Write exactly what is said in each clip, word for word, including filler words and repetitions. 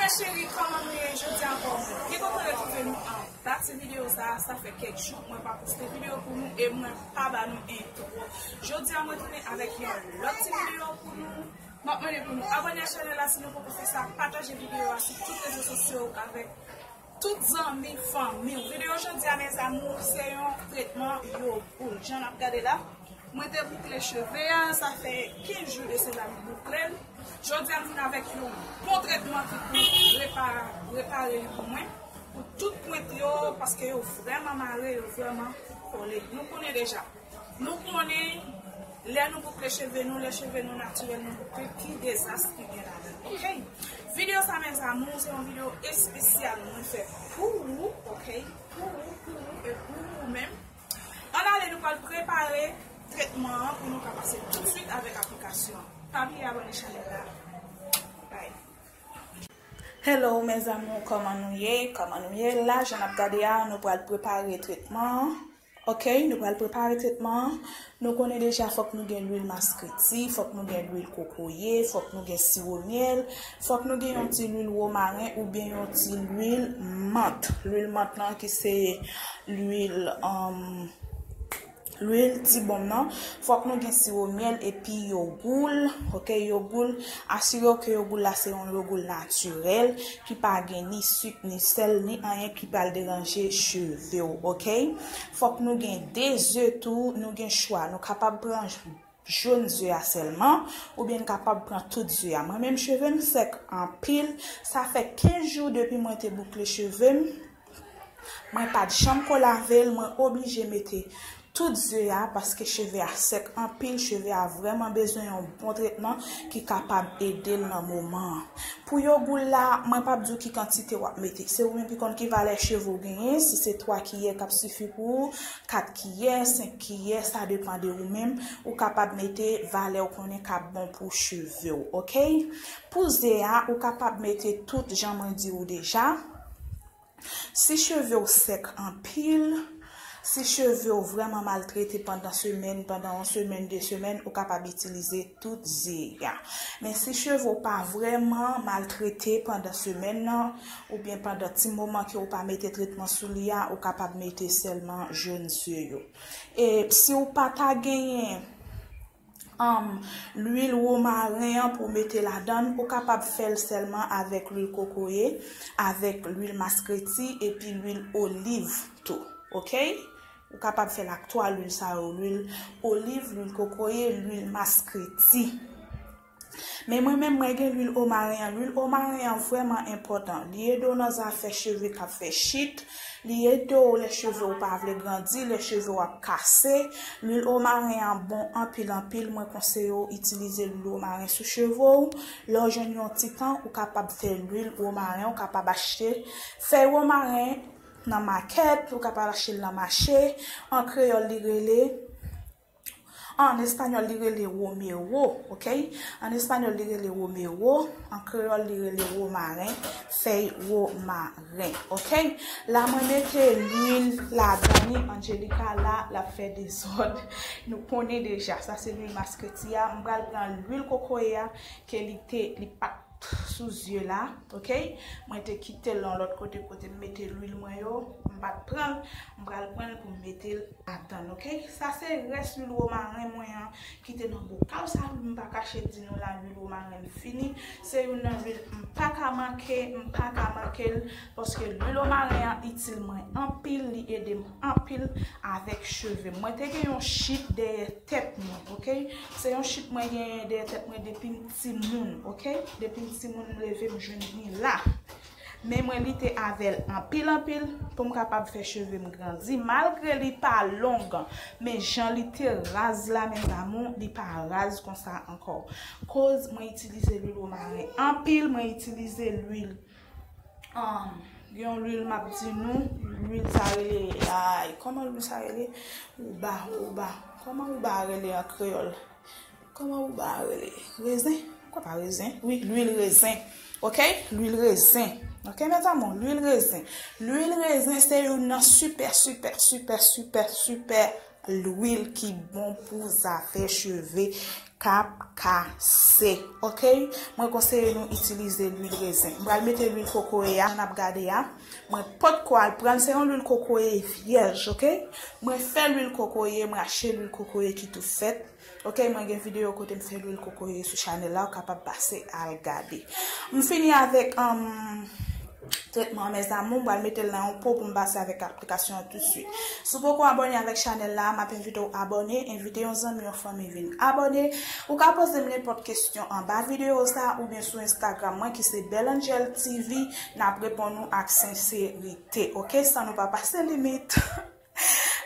Cheri, kòman nou ye? Jodi a ankò, mwen byen kontan retwouve nou anba ti videyo sa. Sa fè kèk jou mwen pa poste videyo pou nou e mwen pa ba nou entwo. Jodi a mwen tounen avèk yon lòt ti videyo pou nou. M ap mande pou nou abòne a chanèl la si nou poko fè sa, pataje videyo a sou tout rezo sosyo avèk tout zanmi, fanmi w. Videyo jodi a, mes amours, se yon tretman yo boul. Jan n ap gade la, mwen te boukle cheve a, sa fè kenz jou de sela m boukle l. Jodi a, m vin avèk yon bon tretman ki pou repa-, repare li pou mwen, pou tout pwent yo, paske yo vrèman mare, yo vrèman kole. Nou konnen deja. Nou konnen, lè nou boukle cheve nou, lè cheve nou natirèl, nou boukle, ki dezas ki gen ladan l, oke? Videyo sa, mes amours, se yon videyo espesyal mwen fè pou ou, oke? Pou ou, pou ou e pou ou menm. Ann ale, nou pral prepare tretman an pou nou ka pase toutswit avèk aplikasyon an. Pa bliye abòne chanèl la. Bye. Hello, mes amours, kòman nou ye? Kòman nou ye? La, jan n ap gade a, nou pral prepare tretman an. Oke, nou pral prepare tretman an. Nou konnen deja fòk nou gen lwil maskreti, fòk nou gen lwil kokoye, fòk nou gen siwo myèl, fòk nou gen yon ti lwil womaren oubyen yon ti lwil mant. Lwil mant lan ki se lwil, um, lwil ti bonm nan. Fòk nou gen siwo myèl epi yogoul. Oke, yogoul, asire w ke yogoul la se yon yogoul natirèl, ki pa gen ni sik, ni sèl, ni anyen ki pral deranje cheve w, oke? Fòk nou gen de ze tou, nou gen chwa. Nou kapab pran jòn ze a sèlman, oubyen n kapab pran tout ze a. Mwen menm, cheve m sèk anpil, sa fè kenz jou depi mwen te boukle cheve m. Mwen pa t janm ko lave l, mwen oblije mete tout ze a, paske cheve a sèk anpil, cheve a vrèman bezwen yon bon tretman ki kapab ede l nan moman an. Pou yogoul la, mwen p ap di w ki kantite w ap mete. Se ou menm ki konn ki valè cheve w genyen, si se twa kiyè k ap sifi pou ou, kat kiyè, senk kiyè, sa depann de ou menm. Ou kapab mete valè w konnen k ap bon pou cheve w, oke? Pou ze a, ou kapab mete tout jan mwen di w deja. Si cheve w sèk anpil, si cheve w vrèman maltrete pandan semèn, pandan yon semèn, de semèn, ou kapab itilize tout ze a. Men si cheve w pa vrèman maltrete pandan semèn nan, oubyen pandan ti moman ke w pa mete tretman sou li a, ou kapab mete sèlman jòn ze yo. E si w pa ta genyen um, lwil womaren an pou w mete ladan l, ou kapab fè l sèlman avèk lwil kokoye, avèk lwil maskreti epi lwil oliv tou, oke? Ou kapab fè l ak twa lwil sa yo, lwil oliv, lwil kokoye, lwil maskreti. Men mwen menm, mwen gen lwil womaren an. Lwil womaren an vrèman enpòtan. Li ede w nan zafè cheve k ap fè chit. Li ede w lè cheve w pa vle grandi, lè cheve w ap kase. Lwil womaren an bon anpil, anpil. Mwen konseye w itilize lwil womaren sou cheve w. Lè w jwenn yon ti tan, ou kapab fè lwil womaren, ou kapab achte fèy womaren nan makèt, ou kapab achte l nan mache. An kreyòl, li rele An espanyòl, li rele romero, oke? An espanyòl, li rele romero. An kreyòl, li rele womaren, fèy womaren, oke? La, mwen mete lwil ladan li, Angelica la, l ap fè dezòd. Nou konnen deja, sa se lwil maskreti a. M pral pran lwil kokoye a, ke li te, li pa t sou zye la, oke? Mwen te kite l yon lòt kote, kote m mete lwil mwen yo, m pa t pran l, m pral pran l pou m mete l ladan l, oke? Sa se rès lwil womaren mwen an ki te nan bokal sa, m pa kache di nou la, lwil womaren m fini. Se youn nan lwil m pa ka manke, m pa ka manke l, paske lwil womaren an itil mwen anpil, li ede m anpil avèk cheve m. Mwen te gen yon chit dèyè tèt mwen, oke? Se yon chit mwen genyen dèyè tèt mwen depi m timoun, oke? Depi m timoun, m leve, m jwenn li la. Men mwen lite avè l anpil, anpil pou m kapab fè cheve m grandi. Malgre li pa long, men jan li te raz la, mes amours, li pa raz konsa ankò. Koz mwen itilize lwil womaren anpil, mwen itilize lwil, um, gen yon lwil m ap di nou, lwil sa rele, ay, kòman lwil sa rele? Ouba, ouba. Kòman ouba rele an kreyòl? Kòman ouba rele? Rezen? Kwa pa rezen? Wi, lwil rezen. Oke? Lwil rezen. Oke, mes amours, lwil rezen. Lwil rezen se youn nan sipè, sipè, sipè, sipè, sipè lwil ki bon pou zafè cheve k ap kase, oke? Mwen konseye nou itilize lwil rezen. M pral mete lwil kokoye a, jan n ap gade a. Mwen potko al pran l, se yon lwil kokoye vyèj, oke? Mwen fè lwil kokoye, mwen achte lwil kokoye ki tou fèt. Oke, mwen gen videyo kote m fè lwil kokoye sou chanèl la, ou kapab pase al gade. M fini avèk, um, tretman an, mes amours, m pral mete l nan yon po pou m pase avèk aplikasyon an toutswit. Si w poko abòne avèk chanèl la, m ap envite w abòne, envite yon zanmi, yon fanmi vin abòne. Ou ka poze m nenpòt kesyon anba videyo sa oubyen sou Instagram mwen ki se Belle Angel T V, n ap reponn ou ak senserite, oke, san nou pa pase limit.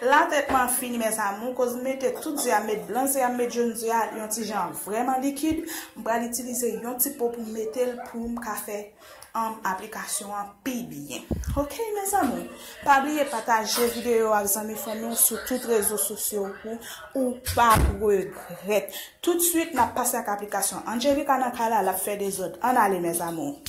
La tretman an fini, mes amours, koz m mete tout ze a, m met blan ze a, m met jòn ze a, yon ti jan vrèman likid. M pral itilize yon ti po pou m mete l pou m ka fè, um, aplikasyon an pi byen. Oke, mes amours, pa bliye pataje videyo ak zanmi fanmi w sou tout rezo sosyo pou ou pa regrèt. Toutswit, n ap pase ak aplikasyon. Angelica nan kay la, l ap fè dezòd. Ann ale, mes amours.